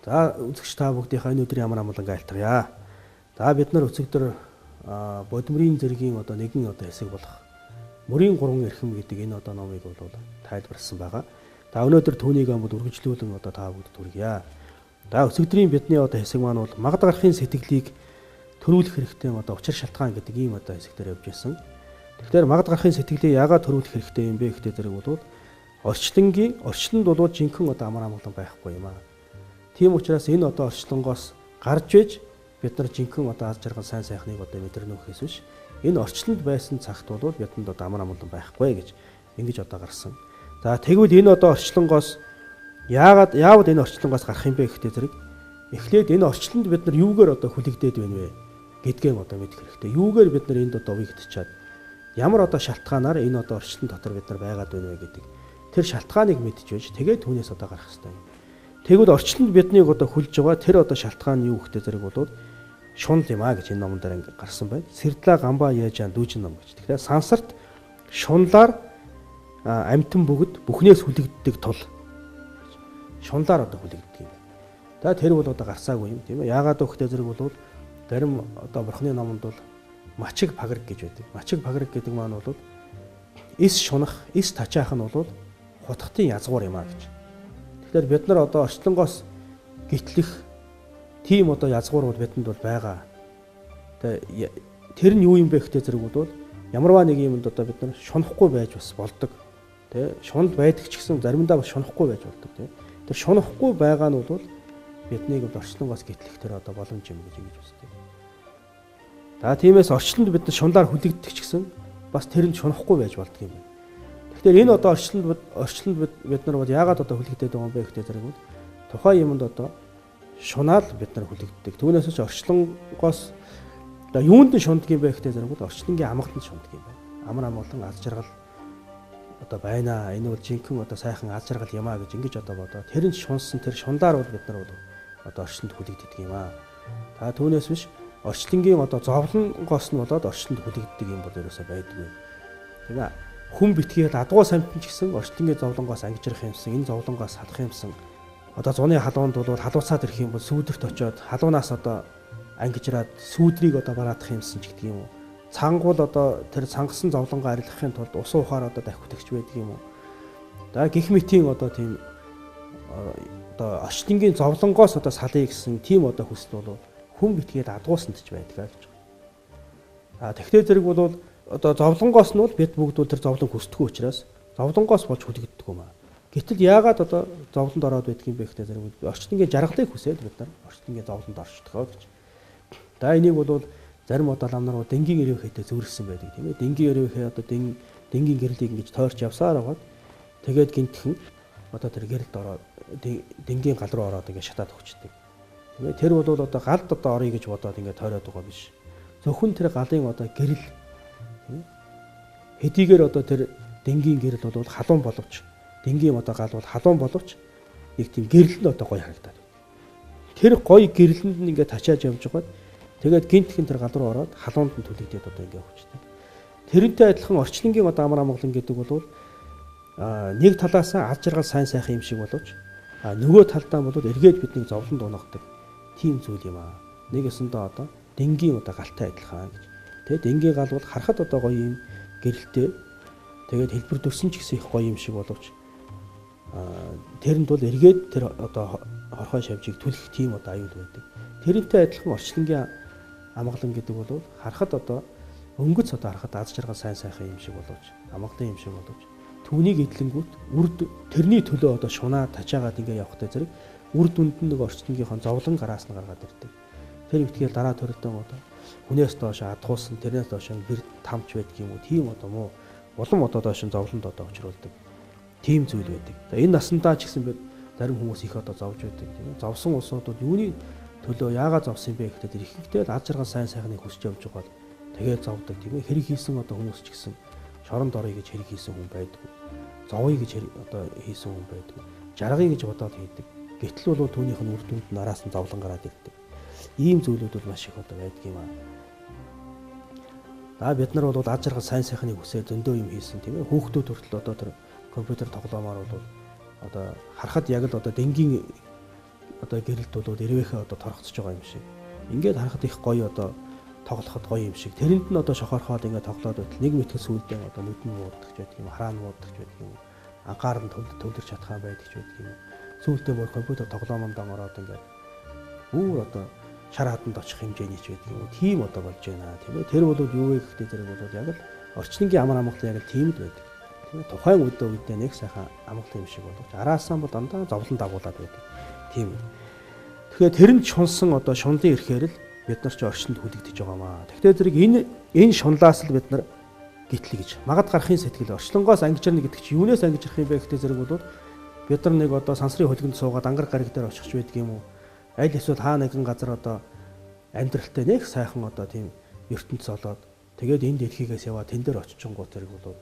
За үзэгч та бүгдийнхээ энэ өдрийн амар амгалан айлтгая. За бид нар өчигдөр Бодмөрийн зэргийн одоо нэгэн одоо хэсэг болох Мөрийн гурван эрхэм гэдэг энэ одоо номыг бол тайлбарласан байгаа. За өнөөдөр түүнийг амд үргэлжлүүлэн одоо та бүгд хүргье. За өчигдрийн бидний одоо хэсэг маань бол магад гарахын сэтгэлийг төрүүлэх хэрэгтэй одоо учир шалтгаан гэдэг ийм одоо хэсэг дээр явж байсан. Тэгэхээр магад гарахын сэтгэлийг яагаад төрүүлэх хэрэгтэй юм бэ гэхдээ зэрэг бол орчлонгийн орчлонд бол жинхэнэ одоо амар амгалан байхгүй юм аа. Тийм учраас энэ одоо орчлонгоос гарч иж бид нар жинхэнэ одоо аз жаргал сайн сайхныг одоо мэдэрнэ гэхээс биш энэ орчлонд байсан цагт бол бидэнд одоо амар амгалан байхгүй гэж ингэж одоо гарсан. За тэгвэл энэ одоо орчлонгоос яагаад яавал энэ орчлонгоос гарах юм бэ гэхдээ зэрэг эхлээд энэ орчлонд бид нар юугаар одоо хүлэгдээд байна вэ гэдгээ одоо мэдэх хэрэгтэй. Юугаар бид нар энд одоо уягдчихад ямар одоо шалтгаанаар энэ одоо орчлон дотор бид нар байгаад байна вэ гэдэг тэр шалтгааныг мэдчихвэж тэгээд түүнээс одоо гарах хэрэгтэй юм. Тэгвэл орчлонд биднийг одоо хүлж байгаа тэр одоо шалтгаан нь юу гэхдээ зэрэг бол шунал юм а гэж энэ номон дээр ингэ гарсан байна. Сэрдлаа гамбаа яажаан дүүжин ном гэж. Тэгэхээр сансарт шунлаар амьтан бүгд бүхнээс хүлэгддэг тул шунлаар одоо хүлэгддэг юм. За тэр бол одоо гарсаагүй юм тийм ээ. Яагаад гэвэл зэрэг бол зарим одоо бурхны номонд бол мачиг паграг гэж байдаг. Мачиг паграг гэдэг маань бол эс шунах, эс тачаах нь бол хутгтын язгуур юм а гэж. Тэгэхээр бид нар одоо орчлонгоос гитлэх тийм одоо язгуур бол бидэнд бол байгаа. Тэгээ тэр нь юу юм бэ гэхдээ зэрэг бол ямарваа нэг юмд одоо бид нар шунахгүй байж бас болдог. Тэ шунал байдаг ч гэсэн заримдаа бас шунахгүй байж болдог тэ. Тэр шунахгүй байгаа нь бол биднийг орчлонгоос гитлэх тэр одоо боломж юм гэж ингэж үздэг. За тиймээс орчлонд бид нар шунлаар хүлэгддэг ч гэсэн бас тэр нь шунахгүй байж болдог юм байна. Тэгэхээр энэ одоо орчлонд бид нар бол яагаад одоо хүлэгдээд байгаа юм бэ гэхдээ зэрэг бол тухайн юмд одоо шунаал бид нар хүлэгддэг. Түүнээс ч орчлонгоос одоо юунд нь шунддаг юм бэ гэхдээ зэрэг бол орчлонгийн амгаланд шунддаг юм байна. Амар амгалан аз жаргал одоо байна. Энэ бол жинхэнэ одоо сайхан аз жаргал юм а гэж ингэж одоо бодоо. Тэр нь шунсан тэр шунлаар бол бид нар бол одоо орчлонд хүлэгддэг юм аа. Та түүнээс биш орчлонгийн одоо зовлонгоос нь болоод орчлонд хүлэгддэг юм бол ерөөсөө байдгүй. Тийм ээ. Хүн битгий адгуу самтан ч гэсэн орчлонгийн зовлонгоос ангижрах юмсан, энэ зовлонгоос салах юмсан. Одоо зуны халуунд бол халууцаад ирэх юм бол сүүдэрт очиод халуунаас одоо ангижраад сүүдрийг одоо бараадах юмсан ч гэдэг юм уу. Цангуул одоо тэр цангасан зовлонгоо арилгахын тулд ус уухаар одоо давхитагч байдаг юм уу. За гих мэтийн одоо тийм одоо орчлонгийн зовлонгоос одоо салъя гэсэн тийм одоо хүсэл бол хүн битгээд адгуусанд ч байдаг гэж. А тэгтээ зэрэг бол одоо зовлонгоос нь бол бид бүгд бол тэр зовлон хүсдэггүй учраас зовлонгоос болж хүлэгддэг юм аа. Гэтэл яагаад одоо зовлонд ороод байдг юм бэ гэхдээ зэрэг орчлонгийн жаргалыг хүсээд бид нар орчлонгийн зовлонд оршдгоо гэж. За энийг бол зарим одоо лам нар дэнгийн эрвэхтэй зөрсөн байдаг тийм ээ. Дэнгийн эрвэхээ одоо дэнгийн гэрлийг ингэж тойрч явсаар байгаад тэгээд гинтхэн одоо тэр гэрэлд ороод дэнгийн гал руу ороод ингэ шатаад өгчдөг. Тийм ээ. Тэр бол одоо галд одоо орё гэж бодоод ингэ тойроод байгаа биш. Зөвхөн тэр галын одоо гэрэл тийм ээ. Хэдийгээр одоо тэр дэнгийн гэрэл бол халуун боловч дэнгийн одоо гал бол халуун боловч нэг тийм гэрэл нь одоо гоё харагдаад байна. Тэр гоё гэрлэнд нь ингээд тачааж явж байгаад тэгээд гинтхэн тэр гал руу ороод халуунд нь түлэгдээд одоо ингээд өгчдөг. Тэрнтэй адилхан орчлонгийн одоо амар амгалан гэдэг бол нэг талаас нь аз жаргал сайн сайхан юм шиг боловч нөгөө талдаа бол эргээд биднийг зовлонд унгадаг тийм зүйл юм аа. Нэг ёсондоо одоо дэнгийн одоо галтай адилхан гэж. Тэгээд дэнгийн гал бол харахад одоо гоё юм гэрэлтэй тэгээд хэлбэр дүрсэн ч гэсэн их гоё юм шиг боловч тэрэнд бол эргээд тэр одоо хорхой шавжийг түлхэх тийм одоо аюул байдаг. Тэрнтэй адилхан орчлонгийн амгалан гэдэг бол харахад одоо өнгөц одоо харахад аз жаргал сайн сайхан юм шиг боловч амгалан юм шиг боловч түүнийг эдлэнгүүт үр тэрний төлөө одоо шунаа тачаагаад ингээ явахтай зэрэг үр дүнд нь нэг орчлонгийнхоо зовлон гараас нь гаргаад ирдэг. Тэр битгээл дараа төрөлтөн одоо хүнээс доош адгуулсан тэрнээс доош бэр тамч байдаг юм уу тийм одоо муу улам одоо доош зовлонд одоо учруулдаг тийм зүйл байдаг. За энэ насандаа ч гэсэн бид зарим хүмүүс их одоо зовж байдаг тийм ээ. Зовсон улсуудад юуны төлөө яагаад зовсон юм бэ гэхдээ тэр ихэнхдээ л аз жаргал сайн сайхныг хүсэж явж байгаа бол тэгээд зовдөг тийм ээ. Хэрэг хийсэн одоо хүмүүс ч гэсэн шоронд орё гэж хэрэг хийсэн хүн байдаг. Зовъё гэж одоо хийсэн хүн байдаг. Жаргая гэж бодоод хийдэг. Гэтэл бол түүнийх нь үр дүнд нь араас нь зовлон гараад ирдэг. Ийм зүйлүүд бол маш их одоо байдаг юм аа. За бид нар бол аз жаргал сайн сайхныг хүсээд зөндөө юм хийсэн тийм ээ. Хүүхдүүд хүртэл одоо тэр компьютер тоглоомоор бол одоо харахад яг л одоо дэнгийн одоо гэрэлд бол эрвээхээ одоо торгоцож байгаа юм шиг. Ингээд харахад их гоё одоо тоглоход гоё юм шиг. Тэрэнд нь одоо шохорхоод ингээд тоглоод байтал нэг мэтгэл сүүлдээ одоо нүд нь муудах ч байдаг юм, хараа нь муудах ч байдаг юм. Ангаар нь төвлөрч чадхаа байдаг ч байдаг юм. Сүүлдээ бүр компьютер тоглоомонд ороод ингээд бүр одоо шар хаданд очих хэмжээний ч байдаг юм. Тийм одоо болж байна, тийм ээ. Тэр бол юу вэ гэхдээ зэрэг бол яг л орчлонгийн амар амгалан яг л тийм л байдаг. Тийм ээ. Тухайн үедээ нэг сайхан амгалан юм шиг боловч араасаа бол дандаа зовлон дагуулад байдаг. Тийм. Тэгэхээр тэрэнд шунсан одоо шунлын ирэхээр л бид нар ч орчинд хүлэгдэж байгаамаа. Тэгэхээр зэрэг энэ шунлаас л бид нар гитлээ гэж. Магад гарахын сэтгэл орчлонгоос ангижирна гэдэг чинь юунаас ангижрах юм бэ гэхдээ зэрэг бол бид нар нэг одоо сансрын хөлгөнд суугаад ангар гариг дээр очих ч байдаг юм уу? Аль эсвэл хаа нэгэн газар одоо амьдралтай нэг сайхан одоо тийм ертөнц олоод тэгээд энэ дэлхийгээс яваа тэн дээр очичингууд зэрэг бол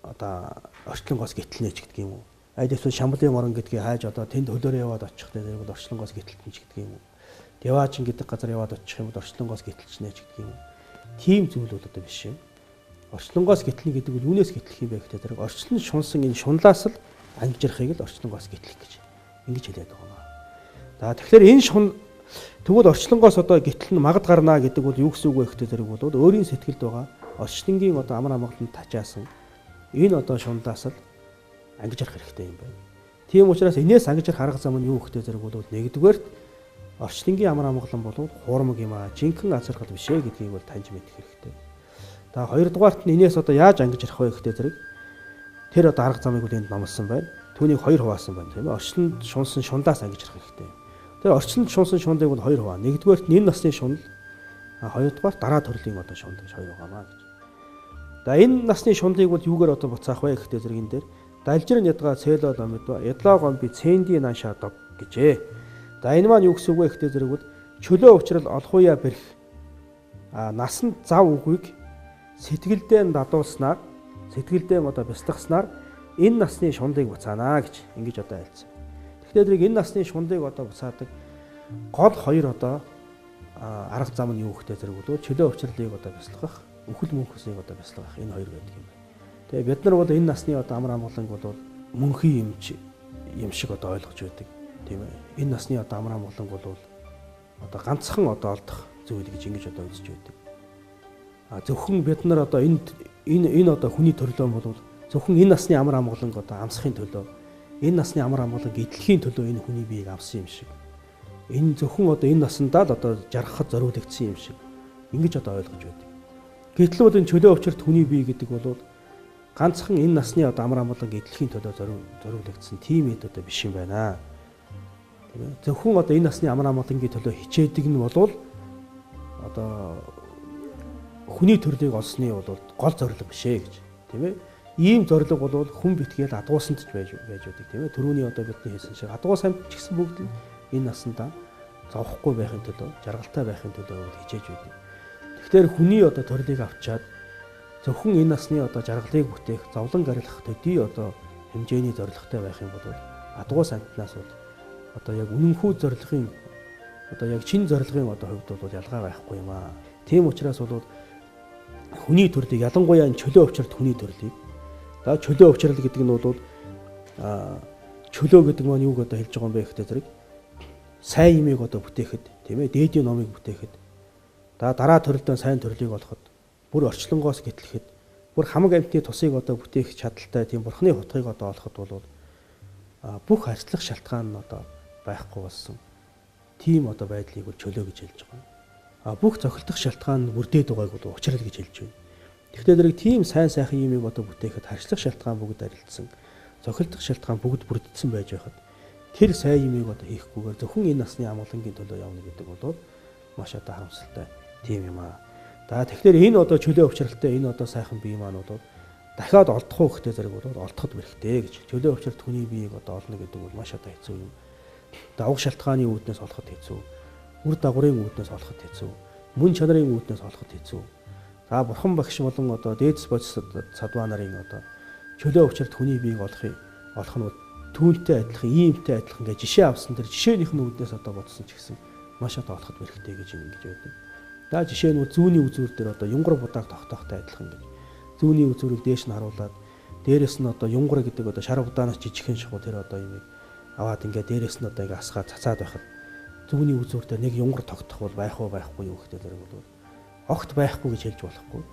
одоо орчлонгоос гитлэнэ ч гэдэг юм уу? Аль эсвэл Шамблын орон гэдгийг хайж одоо тэнд хөлөөрөө яваад очих зэрэг бол орчлонгоос гитлэн ч гэдэг юм уу? Деваачин гэдэг газар яваад очих юм бол орчлонгоос гитлчнэ ч гэдэг юм уу? Тийм зүйл бол одоо биш юм. Орчлонгоос гитлэнэ гэдэг бол юунаас гитлэх юм бэ гэхдээ зэрэг орчлон шунсан энэ шунлаас л ангижрахыг л орчлонгоос гитлэх гэж ингэж хэлээд байгаа юм. За тэгэхээр энэ шун тэгвэл орчлонгоос одоо гитлэн магад гарнаа гэдэг бол юу гэсэн үг вэ гэхдээ зэрэг бол өөрийн сэтгэлд байгаа орчлонгийн одоо амар амгаланд тачаасан энэ одоо шунлаас л ангижрах хэрэгтэй юм байна. Тийм учраас энээс ангижрах арга зам нь юу гэхдээ зэрэг бол нэгдүгээрт орчлонгийн амар амгалан бол хуурмаг юм аа, жинхэнэ азаргал биш ээ гэдгийг бол таньж мэдэх хэрэгтэй. За хоёрдугаарт нь энээс одоо яаж ангижрах вэ гэхдээ зэрэг тэр одоо арга замыг бол энд номлосон байна. Түүнийг хоёр хуваасан байна, тийм ээ. Орчлонд шунсан шунлаас ангижрах хэрэгтэй. Тэр орчлонд шунсан шунлыг бол хоёр хуваа. Нэгдүгээрт нь энэ насны шунал, хоёрдугаар дараа төрлийн одоо шунал гэж хоёр байгаамаа гэж. За энэ насны шунлыг бол юугаар одоо буцаах вэ гэхдээ зэрэг энэ дээр далжирн ядгаа цэло ломидва ядлаа гомби цэнди наншаа дог гэжээ. За энэ маань юу гэсэн үг вэ гэхдээ зэрэг бол чөлөө учрал олохуяа бэрх насанд зав үгүйг сэтгэлдээ дадуулснаар сэтгэлдээ одоо бясалгаснаар энэ насны шунлыг буцаанаа гэж ингэж одоо айлцсан. Тэгэхээр зэрэг энэ насны шунлыг одоо буцаадаг гол хоёр одоо арга зам нь юу гэхдээ зэрэг бол чөлөө учралыг одоо бясалгах, үхэл мөнхөсийг одоо бясалгах энэ хоёр байдаг юм байна. Тэгээ бид нар бол энэ насны одоо амар амгаланг бол мөнхийн юм шиг одоо ойлгож байдаг. Тийм ээ. Энэ насны одоо амар амгаланг бол одоо ганцхан одоо олдох зүйл гэж ингэж одоо үзэж байдаг. А зөвхөн бид нар одоо энэ одоо хүний төрлөө бол зөвхөн энэ насны амар амгаланг одоо амсахын төлөө, энэ насны амар амгаланг эдлэхийн төлөө энэ хүний биеийг авсан юм шиг. Энэ зөвхөн одоо энэ насандаа л одоо жаргахад зориулагдсан юм шиг ингэж одоо ойлгож байдаг. Гэтэл бол энэ чөлөө учирт хүний бие гэдэг бол ганцхан энэ насны одоо амар амгаланг эдлэхийн төлөө зориулагдсан тийм эд одоо биш юм байна. Тийм ээ. Зөвхөн одоо энэ насны амар амгалангийн төлөө хичээдэг нь бол одоо хүний төрлийг олсны бол гол зорилго биш ээ гэж. Тийм ээ. Ийм зорилго бол хүн битгээл адгуусанд ч байж байдаг, тийм ээ. Төрөүний одоо бидний хэлсэн шиг адгуус амьд ч гэсэн бүгд нь энэ насандаа зовхгүй байхын төлөө, жаргалтай байхын төлөө бол хичээж байдаг. Тэгэхээр хүний одоо төрлийг авчаад зөвхөн энэ насны одоо жаргалыг бүтээх, зовлон гарилах төдий одоо хэмжээний зорилготой байх юм бол адгуус амьтнаас бол одоо яг үнэнхүү зорилгын одоо яг чин зорилгын одоо хувьд бол ялгаа байхгүй юм аа. Тийм учраас бол хүний төрлийг ялангуяа энэ чөлөө учралт хүний төрлийг за чөлөө учрал гэдэг нь бол чөлөө гэдэг маань юуг одоо хэлж байгаа юм бэ гэхдээ зэрэг сайн юмыг одоо бүтээхэд, тийм ээ, дээдийн номыг бүтээхэд, за дараа төрөлдөө сайн төрлийг олоход, бүр орчлонгоос гэтлэхэд, бүр хамаг амьтны тусыг одоо бүтээх чадaltaй тийм бурхны хутгийг одоо олоход бол бүх харьцлах шалтгаан нь одоо байхгүй болсон. Тийм одоо байдлыг бол чөлөө гэж хэлж байгаа. А бүх зохилдох шалтгаан нь бүрдээд байгааг бол учрал гэж хэлж байна. Тэгэхээр зэрэг тийм сайн сайхан юмыг одоо бүтээхэд харьцлах шалтгаан бүгд арилдсан, зохилдох шалтгаан бүгд бүрдсэн байж байхад тэр сайн юмыг одоо хийхгүйгээр зөвхөн энэ насны амгалангийн төлөө явна гэдэг бол маш одоо харамсалтай тийм юм аа. За тэгэхээр энэ одоо чөлөө учралтай энэ одоо сайхан бие маань бол дахиад олдох уу гэхдээ зэрэг бол олдоход бэрхтэй гэж. Чөлөө учралт хүний биеийг одоо олно гэдэг бол маш одоо хэцүү юм. Давг шалтгааны үүднээс олоход хэцүү. Үр дагаврын үүднээс олоход хэцүү. Мөн чанарын үүднээс олоход хэцүү. За бурхан багш болон одоо дээдс бодис садваа нарын одоо чөлөө учралт хүний биеийг олох нь түүнтэй адилхан, иймтэй адилхан гэж жишээ авсан тэр жишээнийх нь үүднээс одоо бодсон ч гэсэн маш одоо олоход бэрхтэй гэж ингэж байдаг. За жишээ нь зүүнний үзүүр дээр одоо юнгар будааг тогтоохтой адилхан гэж. Зүүнний үзүүрийг дээш нь харуулад дээрэс нь одоо юнгар гэдэг одоо шар будаанаас жижигхэн шахуу тэр одоо юмыг аваад ингээд дээрээс нь одоо ингээд асгаа цацаад байхад зүүнний үзүүр дээр нэг юнгар тогтох бол байх уу байхгүй юу гэхдээ зэрэг бол огт байхгүй гэж хэлж болохгүй.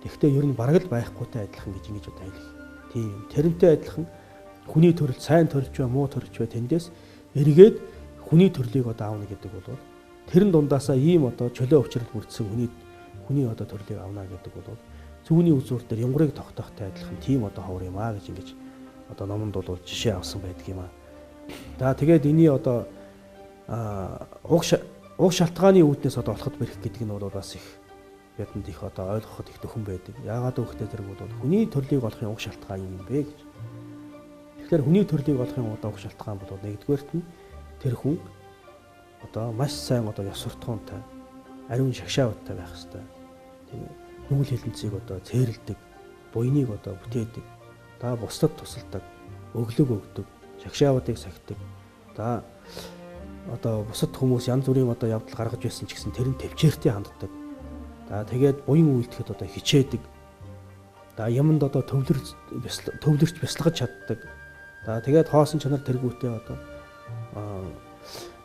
Тэгэхдээ ер нь бараг л байхгүйтэй адилхан гэж ингэж одоо хэлэх. Тийм юм. Тэрнтэй адилхан хүний төрөл сайн төрөлч бай, муу төрөлч бай тэндээс эргээд хүний төрлийг одоо аавна гэдэг бол тэрэн дундаасаа ийм одоо чөлөө өвчрөл бүрдсэн хүний одоо төрлийг авна гэдэг бол зүүнний үзүүр дээр юнгарыг тогтоохтой адилхан тийм одоо ховор юм аа гэж ингэж одоо номонд бол жишээ авсан байдаг юм аа. За тэгээд энэний одоо уг шалтгааны үүднээс одоо олоход бэрх гэдэг нь бол бас их бидэнд их одоо ойлгоход их дөхөн байдаг. Яагаад гэвэл зэрэг бол хүний төрлийг олохын уг шалтгаан юу юм бэ гэж. Тэгэхээр хүний төрлийг олохын одоо уг шалтгаан бол нэгдүгээрт нь тэр хүн одоо маш сайн одоо ёс суртахуунтай, ариун шагшаавттай байх ёстой. Тийм ээ. Нүгэл хилэнцгийг одоо цээрэлдэг, буйныг одоо бүтээдэг, за бусдад тусалдаг, өглөг өгдөг, шагшаавуудыг сахидаг. За одоо бусад хүмүүс янз бүрийн одоо явдал гаргаж байсан ч гэсэн тэр нь төвчээртэй ханддаг. За тэгээд буян үйлдэхэд одоо хичээдэг. За юмд одоо төвлөрч бясалгаж чаддаг. За тэгээд хоосон чанар тэргүүтээ одоо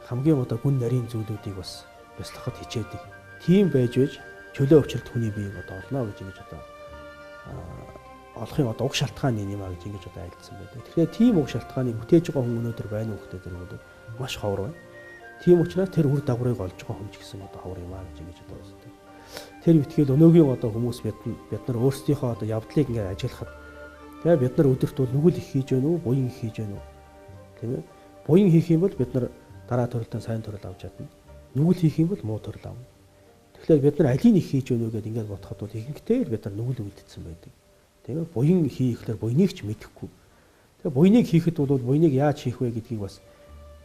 хамгийн одоо гүн нарийн зүйлүүдийг бас бясалгахад хичээдэг. Тийм байж чөлөө өвчрөлт хүний биеийг одоо олно гэж ингэж одоо олохын одоо уг шалтгаан юм а гэж ингэж одоо айлдсан байдаг. Тэгэхээр тийм уг шалтгааныг бүтээж байгаа хүн өнөөдөр байна уу гэхдээ зэрэг бол маш ховор байна. Тийм учраас тэр үр дагаврыг олж байгаа хүн ч гэсэн одоо ховор юм а гэж ингэж одоо үздэг. Тэр битгээл өнөөгийн одоо хүмүүс бид нар өөрсдийнхөө одоо явдлыг ингээд ажиглахад тэгээ бид нар өдөрт бол нүгэл их хийж байна уу, буян их хийж байна уу? Тийм ээ. Буян хийх юм бол бид нар дараа төрөлтөө сайн төрөл авч чадна. Нүгэл хийх юм бол муу төрөл авна. Тэгэхээр бид нар алийг их хийж байна уу гэдээ ингээд бодоход бол ихэнхдээ л бид нар нүгэл үлдсэн байдаг. Тийм ээ. Буян хийхлээр буйныг ч мэдэхгүй. Тэгээ буйныг хийхэд бол буйныг яаж хийх вэ гэдгийг бас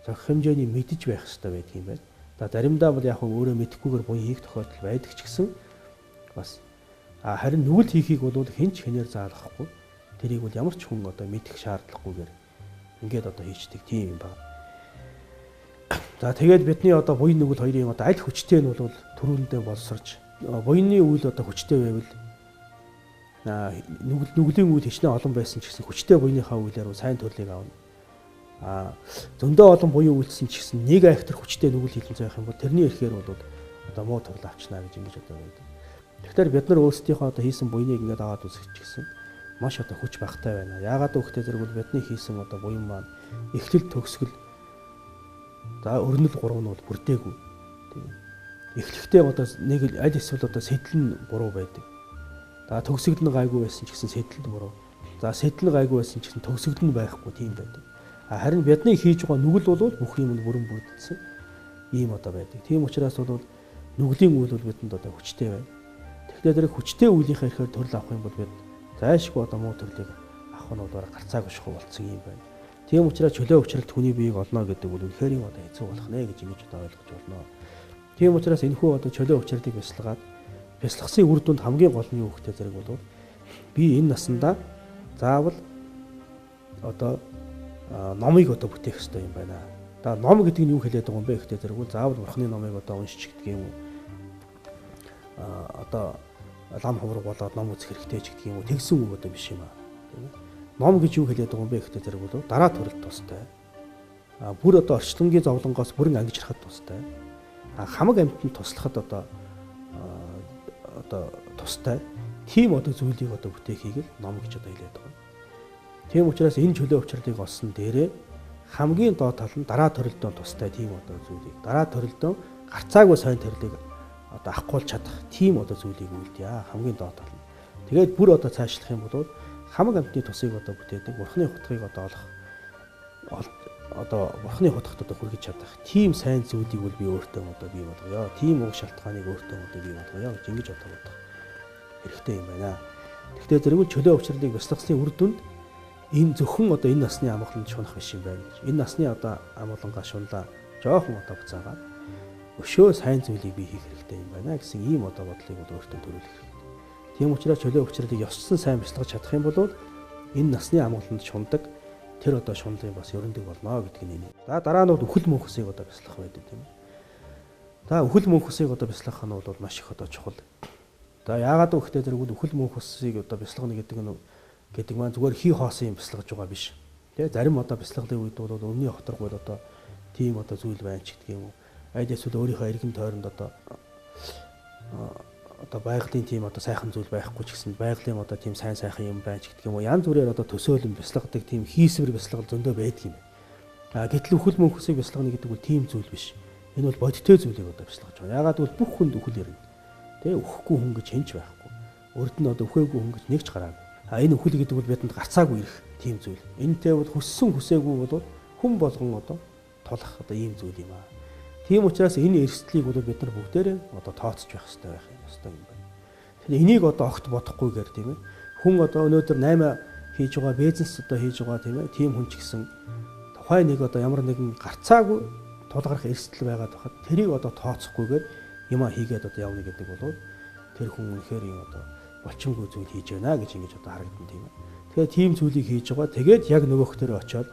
зохих хэмжээний мэдэж байх хэрэгтэй байдаг юм байна. За заримдаа бол яг өөрөө мэдэхгүйгээр буян хийх тохиолдол байдаг ч гэсэн бас харин нүгэл хийхийг бол хэн ч хэнээр заалгахгүй. Тэрийг бол ямар ч хүн одоо мэдэх шаардлагагүйгээр ингээд одоо хийчдэг тийм юм байна. За тэгээд бидний одоо буян нүгэл хоёрын одоо аль хүчтэй нь бол түрүүндээ боловсрч буяны үйл одоо хүчтэй байвал нүглийн үйл хичнээн олон байсан ч гэсэн хүчтэй буяныхаа үйлээр сайн төрлийг авна. Зөндөө олон буян үйлдсэн ч гэсэн нэг айхтар хүчтэй нүгэл хийлэн зайх юм бол тэрний эрхээр бол одоо муу төрөл авчнаа гэж ингэж одоо байдаг. Тэгэхээр бид нар өөрсдийнхөө одоо хийсэн буяныг ингээд аваад үзэх ч гэсэн маш одоо хүч багтай байна. Яагаад гэвэл зэрэг бол бидний хийсэн одоо буян маань эхлэл төгсгөл за өрнөл гурав нь бол бүрдээгүй. Тийм. Эхлэхдээ одоо нэг аль эсвэл одоо сэтэл нь буруу байдаг. За төгсгөл нь гайгүй байсан ч гэсэн сэтэл нь буруу. За сэтэл нь гайгүй байсан ч гэсэн төгсгөл нь байхгүй тийм байдаг. Харин бидний хийж байгаа нүгэл бол бүх юм нь бүрэн бүрдсэн ийм одоо байдаг. Тийм учраас бол нүглийн үйл бол бидэнд одоо хүчтэй байна. Тэгэхээр тэр хүчтэй үйлийнхээ ихээр төрөл авах юм бол бид зайлшгүй одоо муу төрлийг авах нь бол гарцаагүй шахуу болцсон юм байна. Тийм учраас чөлөө өвчрөлт хүний биеийг олно гэдэг бол үнэхээр юм одоо хэцүү болох нэ гэж ингэж одоо ойлгож байна. Тийм учраас энэхүү одоо чөлөө өвчрөлтийг бясалгаад бясалгасан үр дүнд хамгийн гол нь юу гэхтэй зэрэг бол би энэ насандаа заавал одоо номыг одоо бүтээх ёстой юм байна. За ном гэдэг нь юу хэлээд байгаа юм бэ гэхтэй зэрэг бол заавал Бурхны номыг одоо уншиж гэдэг юм уу? Одоо лам ховрог болоод ном үзэх хэрэгтэй ч гэдэг юм уу? Тэгсэн үг одоо биш юм аа. Тийм ээ. Ном гэж юу хэлээд байгаа юм бэ гэхтэй зэрэг бол дараа төрөлд тустай. Бүр одоо орчлонгийн зовлонгоос бүрэн ангижрахад тустай. Хамаг амьтанд туслахад одоо тустай. Тийм одоо зүйлийг одоо бүтээхийг л ном гэж одоо хэлээд байгаа. Тийм учраас энэ чөлөө өвчрлийг олсон дээрээ хамгийн доод тал нь дараа төрөлдөө тустай тийм одоо зүйлийг дараа төрөлдөө гарцаагүй сайн төрлийг одоо авахгуул чадах тийм одоо зүйлийг үлдъя хамгийн доод тал нь. Тэгээд бүр одоо цаашлах юм бол хамаг амьтны тусыг одоо бүтээдэг Бурхны хутгийг одоо олох одоо Бурхны хутгт одоо хүргэж чадах тийм сайн зүйлийг бол би өөртөө одоо бий болгоё. Тийм уг шалтгааныг өөртөө одоо бий болгоё гэж ингэж одоо бодох хэрэгтэй юм байна. Гэхдээ зэрэг л чөлөө өвчрлийг бясалгасны үр дүнд энэ зөвхөн одоо энэ насны амгаланд шунах биш юм байна гэж. Энэ насны одоо амгалангаа шунлаа. Жохон одоо буцаагаад өшөө сайн зүйлийг би хийх хэрэгтэй юм байна гэсэн ийм одоо бодлыг бол өөртөө төрүүлэх хэрэгтэй. Тийм учраас чөлөө өвчрлийг ёсцсон сайн бясалгаж чадах юм бол энэ насны амгаланд шундаг тэр одоо шунлын бас ерөндөг болно гэдг нь энэ. За дараа нь бол үхэл мөнхөсийг одоо бясалгах байдаг тийм ээ. За үхэл мөнхөсийг одоо бясалгах нь бол маш их одоо чухал. За яагаад гэвэл зэрэг үхэл мөнхөсийг одоо бясалгана гэдэг нь гэдэг маань зүгээр хий хоосон юм бясалгаж байгаа биш. Тэ зарим одоо бясалгалын үед бол өмнөний хоторгуул одоо тийм одоо зүйл байна ч гэдэг юм уу. Аль эсвэл өөрийнхөө эргэн тойронд одоо байгалийн тийм одоо сайхан зүйл байхгүй ч гэсэн байгалийн одоо тийм сайн сайхан юм байна ч гэдэг юм уу. Янз бүрээр одоо төсөөлөн бясалгадаг тийм хийсвэр бясалгал зөндөө байдаг юм. А гэтэл үхэл мөнхөсийг бясалгана гэдэг бол тийм зүйл биш. Энэ бол бодиттой зүйлийг одоо бясалгаж байгаа. Яагаад гэвэл бүх хүнд үхэл ирнэ. Тэ үхэхгүй хүн гэж хэн ч байхгүй. Урд нь одоо үхээгүй хүн гэж нэг ч гараагүй. А энэ үхэл гэдэг бол бидэнд гарцаагүй ирэх тийм зүйл. Энтэй бол хүссэн хүсээгүй бол хүн болгон одоо тулах одоо ийм зүйл юм аа. Тийм учраас энэ эрсдлийг бол бид нар бүгдээрээ одоо тооцож байх хэрэгтэй байх юм ёстой юм байна. Тэгэхээр энийг одоо огт бодохгүйгээр тийм ээ. Хүн одоо өнөөдөр 8 хийж байгаа бизнес одоо хийж байгаа тийм ээ. Тийм хүн ч гэсэн тухайн нэг одоо ямар нэгэн гарцаагүй тулгарх эрсдэл байгаад байхад тэрийг одоо тооцохгүйгээр юмаа хийгээд одоо явна гэдэг бол тэр хүн үнэхээр юм одоо болчимгүй зүйл хийж байна гэж ингэж одоо харагдана тийм ээ. Тэгэхээр тийм зүйлийг хийж байгаа. Тэгээд яг нөгөөх дээр очиод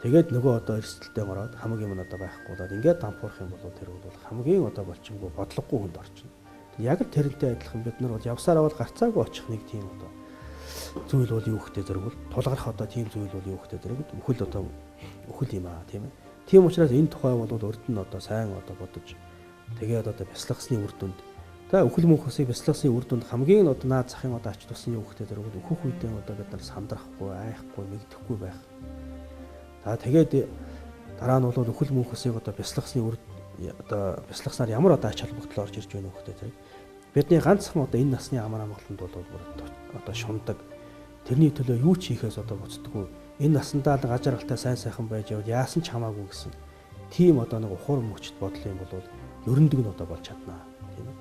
тэгээд нөгөө одоо эрсдэлтэй ороод хамаг юм одоо байхгүй болоод ингээд дампуурах юм бол тэр бол хамгийн одоо болчимгүй бодлогогүй хүнд орчихно. Яг л тэрнтэй адилхан бид нар бол явсараа бол гарцаагүй очих нэг тийм одоо зүйл бол юу гэхтэй зэрэг бол тулгарх одоо тийм зүйл бол юу гэхтэй зэрэг үхэл одоо үхэл юм аа тийм ээ. Тийм учраас энэ тухай бол урд нь одоо сайн одоо бодож тэгээд одоо бясалгасны үр дүнд та үхэл мөнхөсийг бясалгасны үр дүнд хамгийн одоо наад захын одоо ач тусны юу гэхтэй зэрэг бол өөхөх үедээ одоо бид нар сандрахгүй, айхгүй, мэгдэхгүй байх. За тэгээд дараа нь бол үхэл мөнхөсийг одоо бясалгасны үр одоо бясалгаснаар ямар одоо ач холбогдол орж ирж байна вэ гэхтэй зэрэг бидний ганцхан одоо энэ насны амар амгаланд бол одоо шундаг тэрний төлөө юу ч хийхээс одоо буцдаггүй. Энэ насандаа л гаж жаргалтай сайн сайхан байж явал яасан ч хамаагүй гэсэн тийм одоо нэг ухуурм мөчд бодол юм бол ерөндөг нь одоо болж чаднаа тийм ээ.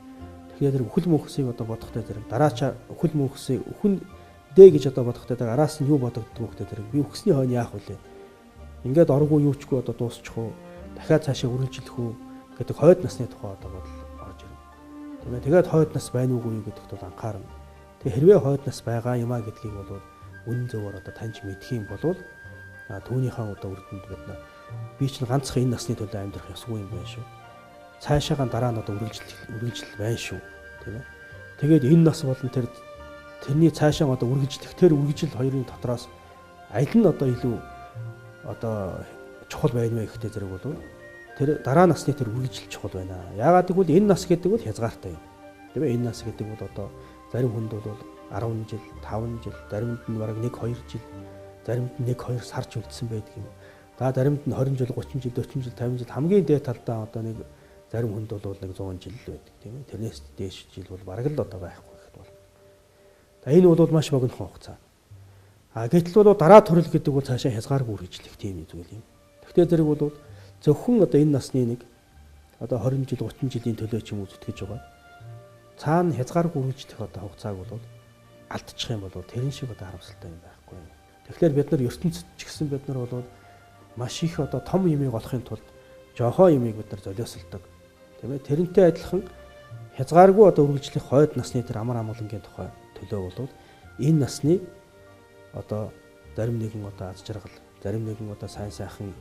Тэгэхээр тэр үхэл мөнхөсийг одоо бодохтой зэрэг дараачаа үхэл мөнхөсийг үхэн дэ гэж одоо бодохтой тэр араас нь юу бодогддог вэ гэхтэй зэрэг би үхсний хойно яах вүлээ? Ингээд оргүй юу чгүй одоо дуусчих уу? Дахиад цаашаа үргэлжлэх үү гэдэг хойд насны тухай одоо бодол орж ирнэ. Тийм ээ. Тэгээд хойд нас байна уугүй юу гэдэгт бол анхаарна. Тэгээ хэрвээ хойд нас байгаа юм а гэдгийг бол үнэн зөвөөр одоо таньж мэдэх юм бол түүнийхээ одоо үр дүнд бид нар би чинь ганцхан энэ насны төлөө амьдрах ёсгүй юм байна шүү. Цаашаагаа дараа нь одоо үргэлжлэл байна шүү. Тийм ээ. Тэгээд энэ нас болон тэрний цаашаа одоо үргэлжлэх тэр үргэлжил хоёрын дотроос аль нь одоо илүү одоо чухал байна вэ гэхтэй зэрэг бол тэр дараа насны тэр үргэлжил чухал байна. Яагаад гэвэл энэ нас гэдэг бол хязгаартай юм. Тийм ээ. Энэ нас гэдэг бол одоо зарим хүнд бол 10 жил, 5 жил, заримд нь бараг 1 2 жил, заримд нь 1 2 сар ч үлдсэн байдаг юм. За заримд нь 20 жил, 30 жил, 40 жил, 50 жил хамгийн дээд талдаа одоо нэг зарим хүнд бол нэг 100 жил л байдаг тийм ээ. Тэрнээс дээш жил бол бараг л одоо байхгүй гэхэд бол. За энэ бол маш богино хугацаа. А гэтэл бол дараа төрөл гэдэг бол цаашаа хязгааргүй үргэлжлэх тийм зүйл юм. Тэгвэл зэрэг бол зөвхөн одоо энэ насны нэг одоо 20 жил, 30 жилийн төлөө ч юм уу зүтгэж байгаа. Цаана хязгааргүй үргэлжлэх одоо хугацааг бол алдчих юм бол тэрэн шиг одоо харамсалтай юм байхгүй. Тэгэхээр бид нар ертөнцид ч гэсэн бид нар бол маш их одоо том юмыг олохын тулд жохоо юмыг бид нар золиослдог. Тийм ээ. Тэрнтэй адилхан хязгааргүй одоо үргэлжлэх хойд насны тэр амар амгалангийн тухай төлөө бол энэ насны одоо зарим нэгэн одоо аз жаргал, зарим нэгэн одоо сайн сайхан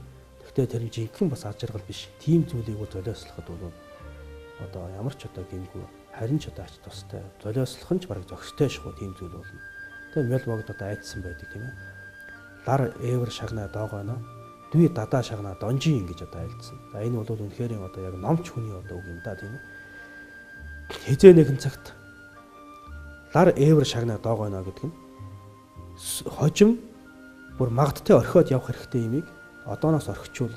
тэгтээ тэр нь жинхэнэ бас аз жаргал биш. Тийм зүйлийг бол золиослоход бол одоо ямар ч одоо гэмгүй харин ч одоо ач тустай золиослох нь ч бараг зохистой шгуу тийм зүйл болно. Тэгээ мэл богд одоо айдсан байдаг тийм ээ. Лар эвэр шагнаа доогооно дүй дадаа шагнаа донжин ингэж одоо айлдсан. За энэ бол үнэхээр одоо яг номч хүний одоо үг юм да тийм ээ. Хизээ нэгэн цагт лар эвэр шагнаа доогооно гэдэг нь хожим бүр магадтай орхиод явах хэрэгтэй юмыг одооноос орхичвол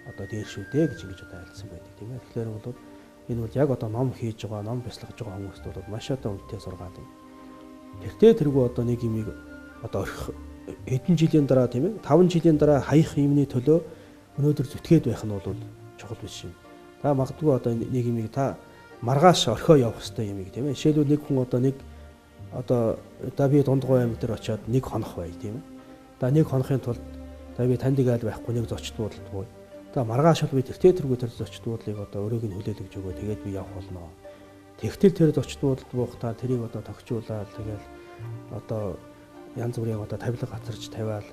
одоо дээр шүү дээ гэж ингэж одоо айлдсан байдаг тийм ээ. Тэгэхээр бол энэ бол яг одоо ном хийж байгаа, ном бясалгаж байгаа хүмүүст бол маш одоо үнэтэй сургаал юм. Тэртээ тэргүй одоо нэг юмыг одоо орхих хэдэн жилийн дараа тийм ээ 5 жилийн дараа хаях юмны төлөө өнөөдөр зүтгээд байх нь бол чухал биш юм. Та магадгүй одоо нэг юмыг та маргааш орхио явах хэрэгтэй юмыг тийм ээ. Жишээлбэл нэг хүн одоо нэг одоо да би Дундгой аймаг дээр очиод нэг хонох бай тийм ээ. Да нэг хонохын тулд да би таньдаг айл байхгүй нэг зочд буудалдгүй. За маргааш бол би тэртээ тэргүй тэр зочд буудлыг одоо өрөөг нь хүлээлгэж өгөө тэгээд би явах болно. Тэгтэл тэр зочд буудалд буухтаа тэрийг одоо тохижуулаад тэгэл одоо янз бүрийн одоо тавилга гацарч тавиал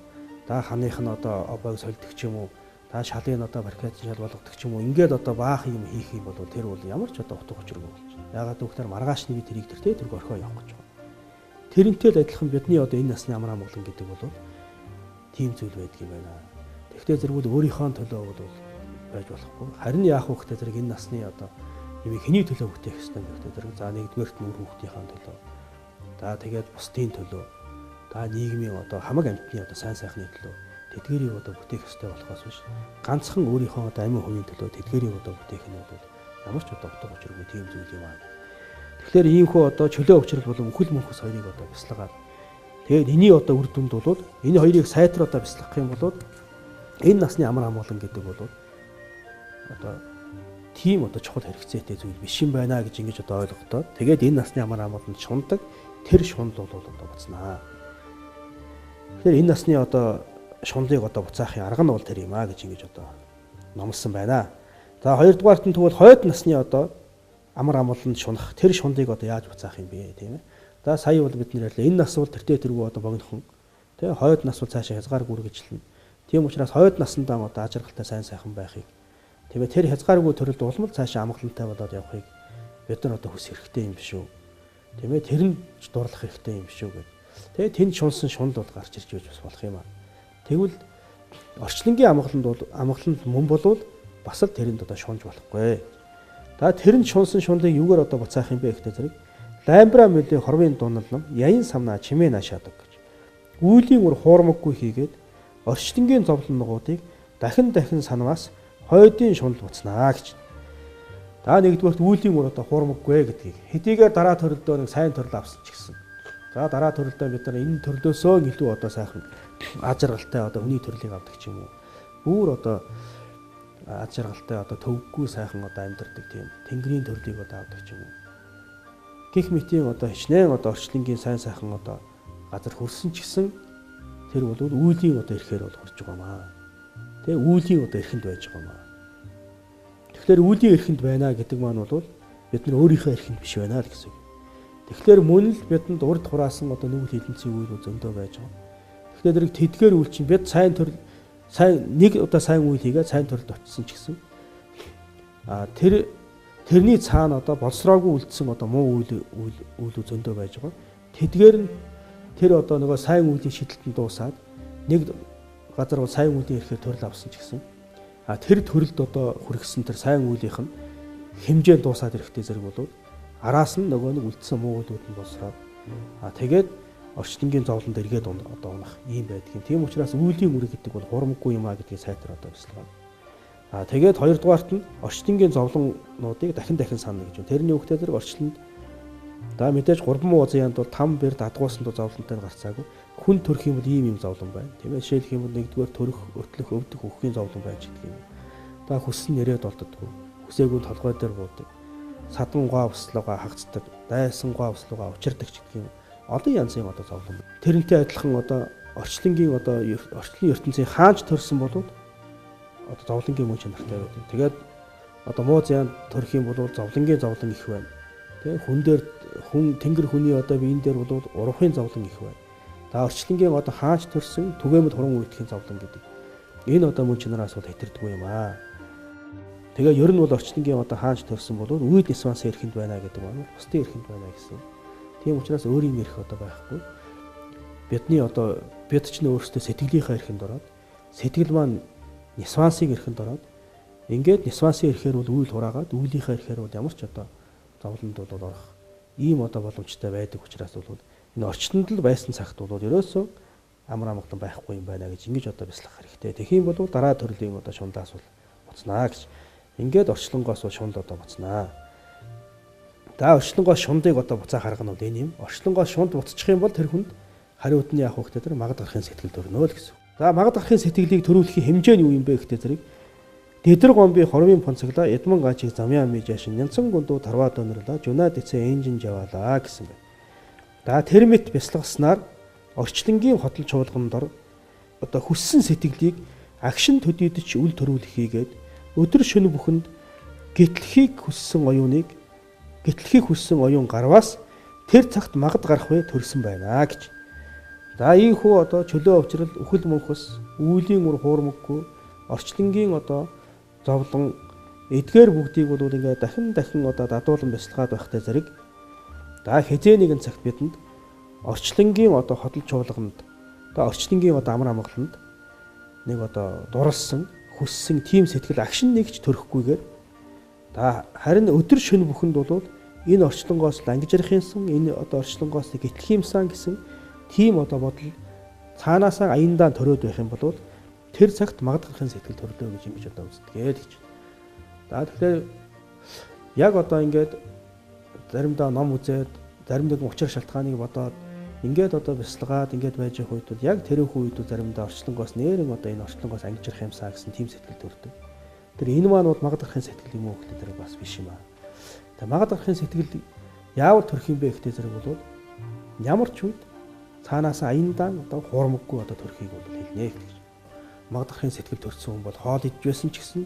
да ханых нь одоо обойг сольдог ч юм уу та шалын одоо баркет шал болгодог ч юм уу ингээд одоо баах юм хийх юм бол тэр бол ямар ч одоо утга учиргүй болчихно. Яагаад гэвэл маргааш нь би тэрийг тэртээ тэргүй орхио явах гэж байна. Тэрнтэй л адилхан бидний одоо энэ насны амар амгалан гэдэг бол Тийм зүйл байдаг юм байна. Тэгэхдээ зэрэг өөрийнхөө төлөө бол байж болохгүй. Харин яах вэ гэхдээ зэрэг энэ насны одоо юм хэний төлөө бүтээх ёстой юм бэ гэхдээ зэрэг за нэгдүгээрт нь үр хүүхдийнхээ төлөө. За тэгээд бусдын төлөө. За нийгмийн одоо хамаг амьтны одоо сайн сайхны төлөө тэдгэрийг одоо бүтээх ёстой болохоос биш ганцхан өөрийнхөө одоо амин хувийн төлөө тэдгэрийг одоо бүтээх нь бол ямар ч одоо утга учиргүй тийм зүйл юм аа. Тэгэхээр иймхүү одоо чөлөө өвчрөл болон үхэл мөнхөс хоёрыг одоо бясалгаад тэгээд энэний одоо үр дүнд бол энэ хоёрыг сайтар одоо бясалгах юм бол энэ насны амар амгалан гэдэг бол одоо тийм одоо чухал хэрэгцээтэй зүйл биш юм байна гэж ингэж одоо ойлгохдоо тэгээд энэ насны амар амгаланд шундаг тэр шунал бол одоо буцнаа. Тэгэхээр энэ насны одоо шунлыг одоо буцаахын арга нь бол тэр юм аа гэж ингэж одоо номлосон байна. За хоёрдугаарт нь тэгвэл хойд насны одоо амар амгаланд шунах тэр шунлыг одоо яаж буцаах юм бэ тийм ээ. За сая бол бид нэр ярьлаа. Энэ нас бол тэртээ тэргүй одоо богинохон тийм хойд нас бол цаашаа хязгааргүй үргэлжлэнэ. Тийм учраас хойд насандаа одоо аж аргалтай сайн сайхан байхыг тийм ээ тэр хязгааргүй төрөлд улмал цаашаа амгалантай болоод явахыг бид нар одоо хүсэх хэрэгтэй юм биш үү. Тийм ээ тэр нь дурлах хэрэгтэй юм биш үү гэдэг. Тэгээ тэнд шунсан шунал бол гарч ирж байж бас болох юм аа. Тэгвэл орчлонгийн амгаланд бол амгаланд мөн болвол бас л тэрэнд одоо шунж болохгүй. За тэрэнд шунсан шунлыг юугаар одоо буцаах юм бэ гэхдээ зэрэг лаймбра мөлийн хорвын дунал ном яян самнаа чимээ наашаадаг гэж. Үүлийн үр хуурмаггүй хийгээд орчлонгийн зовлон нугуудыг дахин дахин санваас хойдын шунал буцнаа гэж. За нэгдүгээрт үүлийн үр одоо хуурмаггүй гэдгийг хэдийгээр дараа төрөлдөө нэг сайн төрөл авсан ч гэсэн. За дараа төрөлдөө бид нар энэ төрлөөсөө илүү одоо сайхан аз жаргалтай одоо хүний төрлийг авдаг ч юм уу. Бүр одоо аз жаргалтай одоо төвөггүй сайхан одоо амьдардаг тийм тэнгэрийн төрлийг одоо авдаг ч юм уу. Гэх мэтийн одоо хичнээн одоо орчлонгийн сайн сайхан одоо газар хөрсөн ч гэсэн тэр бол үүлийн одоо ирэхээр бол хурж байгаа маа. Тэ үүлийн одоо эрхэнд байж байгаа маа. Тэгэхээр үүлийн эрхэнд байна гэдэг маань бол бид нар өөрийнхөө эрхэнд биш байна л гэсэн үг. Тэгэхээр мөн л бидэнд урд хураасан одоо нүгэл хилэнцгийн үйл зөндөө байж байгаа. Тэгэхээр зэрэг тэдгээр үйл чинь бид сайн төрөл сайн нэг удаа сайн үйл хийгээд сайн төрөлд очсон ч гэсэн а тэрний цаана одоо боловсроогүй үлдсэн одоо муу үйл үйл зөндөө байж байгаа. Тэдгээр нь тэр одоо нөгөө сайн үйлийн шидэлтэн дуусаад нэг газар бол сайн үйлийн ирэхээр төрөл авсан ч гэсэн а тэр төрөлд одоо хүргэсэн тэр сайн үйлийнх нь хэмжээ дуусаад ирэхтэй зэрэг болвол араас нь нөгөө нэг үлдсэн муу үйлүүд нь боловсроод а тэгээд орчлонгийн зовлонд эргээд одоо унах ийм байдаг юм. Тийм учраас үйлийн үр гэдэг бол хурамгүй юм а гэдгийг сайтар одоо бясалгаа. А тэгээд хоёрдугаарт нь орчлонгийн зовлоннуудыг дахин дахин санана гэж байна. Тэрний үгтэй зэрэг орчлонд за мэдээж 3 муу янд бол там бэр дадгуусан дуу зовлонтой гарцаагүй. Хүн төрөх юм бол ийм ийм зовлон байна. Тийм ээ. Жишээлх юм бол нэгдүгээр төрөх, өтлөх, өвдөх, өвөхийн зовлон байж гэдэг юм. За хүссэн нэрээд болддоггүй. Хүсээгүй толгой дээр буудаг. Садан гоо услууга хагцдаг, дайсан гоо услууга учирдаг ч гэдэг юм. Олон янзын одоо зовлон. Тэрнтэй адилхан одоо орчлонгийн одоо орчлон ертөнцийн хаанч төрсөн болвол одоо зовлонгийн мөн чанартай байдаг. Тэгээд одоо муу зян төрөх юм бол зовлонгийн зовлон их байна. Тэ хүн дээр хүн тэнгэр хүний одоо биеийн дээр бол урвахын зовлон их байна. За орчлонгийн одоо хаанч төрсөн түгээмэл хуран үйлдэхийн зовлон гэдэг. Энэ одоо мөн чанараас бол хэтэрдэггүй юм аа. Тэгээ ер нь бол орчлонгийн одоо хаанч төрсөн бол үед нисванс эрхэнд байна гэдэг байна. Бусдын эрхэнд байна гэсэн. Тийм учраас өөрийн эрх одоо байхгүй. Бидний одоо бид ч нэ өөрсдөө сэтгэлийнхаа эрхэнд ороод сэтгэл маань нисвансыг эрхэнд ороод ингээд нисвансын эрхээр бол үйл хураагаад үйлийнхаа эрхээр бол ямар ч одоо зовлонд бол орох ийм одоо боломжтой байдаг учраас бол энэ орчинд л байсан цагт бол ерөөсөө амар амгалан байхгүй юм байна гэж ингэж одоо бяцлах хэрэгтэй. Тэгэх юм бол дараа төрлийн одоо шунлаас бол буцнаа гэж. Ингээд орчлонгоос бол шунал одоо буцнаа. За орчлонгоос шундыг одоо буцаах арга нь бол энэ юм. Орчлонгоос шунд буцчих юм бол тэр хүнд хариуд нь яах вэ гэхээр тэр магад гарахын сэтгэл төрнө л гэсэн. За магад гарахын сэтгэлийг төрүүлэхийн хэмжээ нь юу юм бэ гэхээр зэрэг Дэдэр гомби хорвын понцоглоо Эдмон гачиг замьяа мижашин нянцан гундуу тарваа дөнөрлөө жунаа дэцээ энжин жаваалаа гэсэн байна. За тэр мэт бясалгаснаар орчлонгийн хотол чуулган дор одоо хүссэн сэтгэлийг агшин төдийдч үл төрүүлэх хийгээд өдөр шөнө бүхэнд гэтлэхийг хүссэн оюуныг гэтлэхийг хүссэн оюун гарваас тэр цагт магад гарах вэ төрсөн байна гэж. За ийхүү одоо чөлөө авчрал үхэл мөнхөс үүлийн үр хуурмаггүй орчлонгийн одоо зовлон эдгээр бүгдийг бол ингээд дахин дахин одоо дадуулан бясалгаад байхтай зэрэг за хэзээ нэгэн цагт бидэнд орчлонгийн одоо хотол чуулганд одоо орчлонгийн одоо амар амгаланд нэг одоо дурлсан, хүссэн тийм сэтгэл агшин нэгч төрөхгүйгээр за харин өдөр шөнө бүхэнд бол энэ орчлонгоос л ангижрах юмсан, энэ одоо орчлонгоос гэтлэх юмсан гэсэн тийм одоо бодол цаанаасаа аяндаа төрөөд байх юм бол тэр цагт магадгахын сэтгэл төрлөө гэж ингэж одоо үздэг л гэж. За тэгэхээр яг одоо ингээд заримдаа ном үзээд, зарим нэгэн учир шалтгааныг бодоод ингээд одоо бясалгаад ингээд байж байгаа үед бол яг тэрхүү үед заримдаа орчлонгоос нэрэн одоо энэ орчлонгоос ангижрах юмсаа гэсэн тийм сэтгэл төрдөг. Тэр энэ маань бол магадгахын сэтгэл юм уу гэхлээр тэр бас биш юм аа. Тэгээ магадгахын сэтгэл яавал төрөх юм бэ гэхлээр зэрэг бол ямар ч үед цаанаасаа аяндаа одоо хуурмаггүй одоо төрхийг бол хэлнэ гэж. Магадгахын сэтгэл төрсөн хүн бол хоол идж байсан ч гэсэн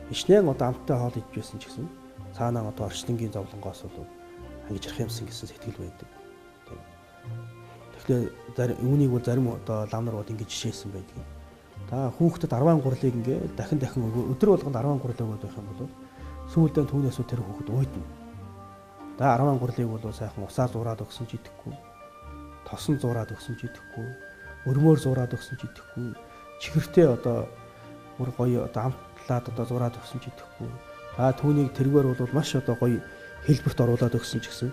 хичнээн одоо амттай хоол идж байсан ч гэсэн цаанаа одоо орчлонгийн зовлонгоос бол ангижрах юмсан гэсэн сэтгэл байдаг. Тэгэхээр зарим үүнийг бол зарим одоо лам нар бол ингэж жишээлсэн байдаг. Та хүүхдэд 10 гурлыг ингээд дахин дахин өдөр болгонд 10 гурал өгөөд байх юм бол сүүлдээ түүнээс тэр хүүхэд уйдна. Та 10 гурлыг бол сайхан усаар зураад өгсөн ч идэхгүй, тосон зураад өгсөн ч идэхгүй, өрмөөр зураад өгсөн ч идэхгүй, чихэртэй одоо бүр гоё одоо амтлаад одоо зураад өгсөн ч идэхгүй. Та түүнийг тэргээр бол маш одоо гоё хэлбэрт оруулаад өгсөн ч гэсэн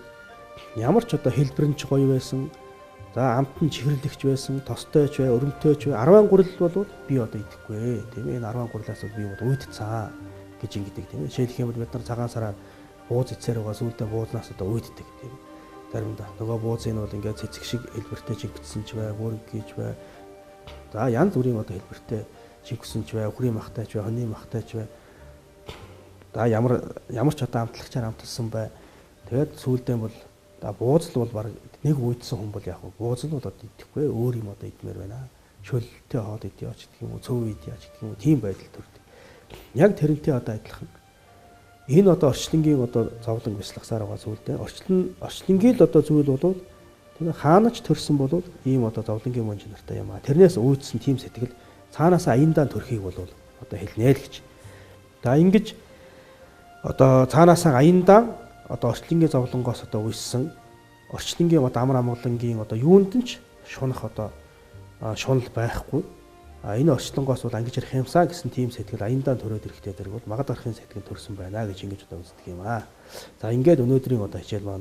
ямар ч одоо хэлбэр нь ч гоё байсан. За амт нь чихэрлэгч байсан, тостой ч бай, өрөмтэй ч бай. 10 гурал бол би одоо идэхгүй, тийм ээ. Энэ 10 гурлаас бол би бол уйдцаа гэж ингэдэг, тийм ээ. Жишээлх юм бол бид нар цагаан сараар бууз эцээр байгаа, сүүлдээ буузнаас одоо уйддаг, тийм ээ. Заримдаа нөгөө буузын бол ингээд цэцэг шиг хэлбэртэй чигдсэн ч бай, бүрэнг гэж бай. За янз бүрийн одоо хэлбэртэй чигсэн ч бай, үхрийн махтай ч бай, хонийн махтай ч бай. За ямар ямар ч одоо амтлагчаар амталсан бай. Тэгээд сүүлдээ бол за бууз л бол баг нэг уйдсан хүн бол яг бууз л бол одоо идэхгүй, өөр юм одоо идмээр байна. Шөлтэй хоол идэ ч гэх юм уу, цөв идэ ч гэх юм уу, тийм байдал төрдөг. Яг тэрнтэй одоо адилхан. Энэ одоо орчлонгийн одоо зовлон бясалгасаар байгаа зүйлдээ орчлонгийн л одоо зүйл болвол тийм хаанаач төрсөн болвол ийм одоо зовлонгийн мөн чанартай юм аа. Тэрнээс үүдсэн тийм сэтгэл цаанаас аяндаа төрхийг бол одоо хэлнэ л гэж. За ингэж одоо цаанаасаа аяндаа одоо орчлонгийн зовлонгоос одоо үйссэн орчлонгийн одоо амар амгалангийн одоо юунд нь ч шунах одоо шунал байхгүй. А энэ орчлонгоос бол ангижрах юмсаа гэсэн тийм сэтгэл аяндаа төрөөд ирэхтэй зэрэг бол магадгахын сэтгэл төрсөн байна гэж ингэж одоо үздэг юм аа. За ингээд өнөөдрийн одоо хичээл маань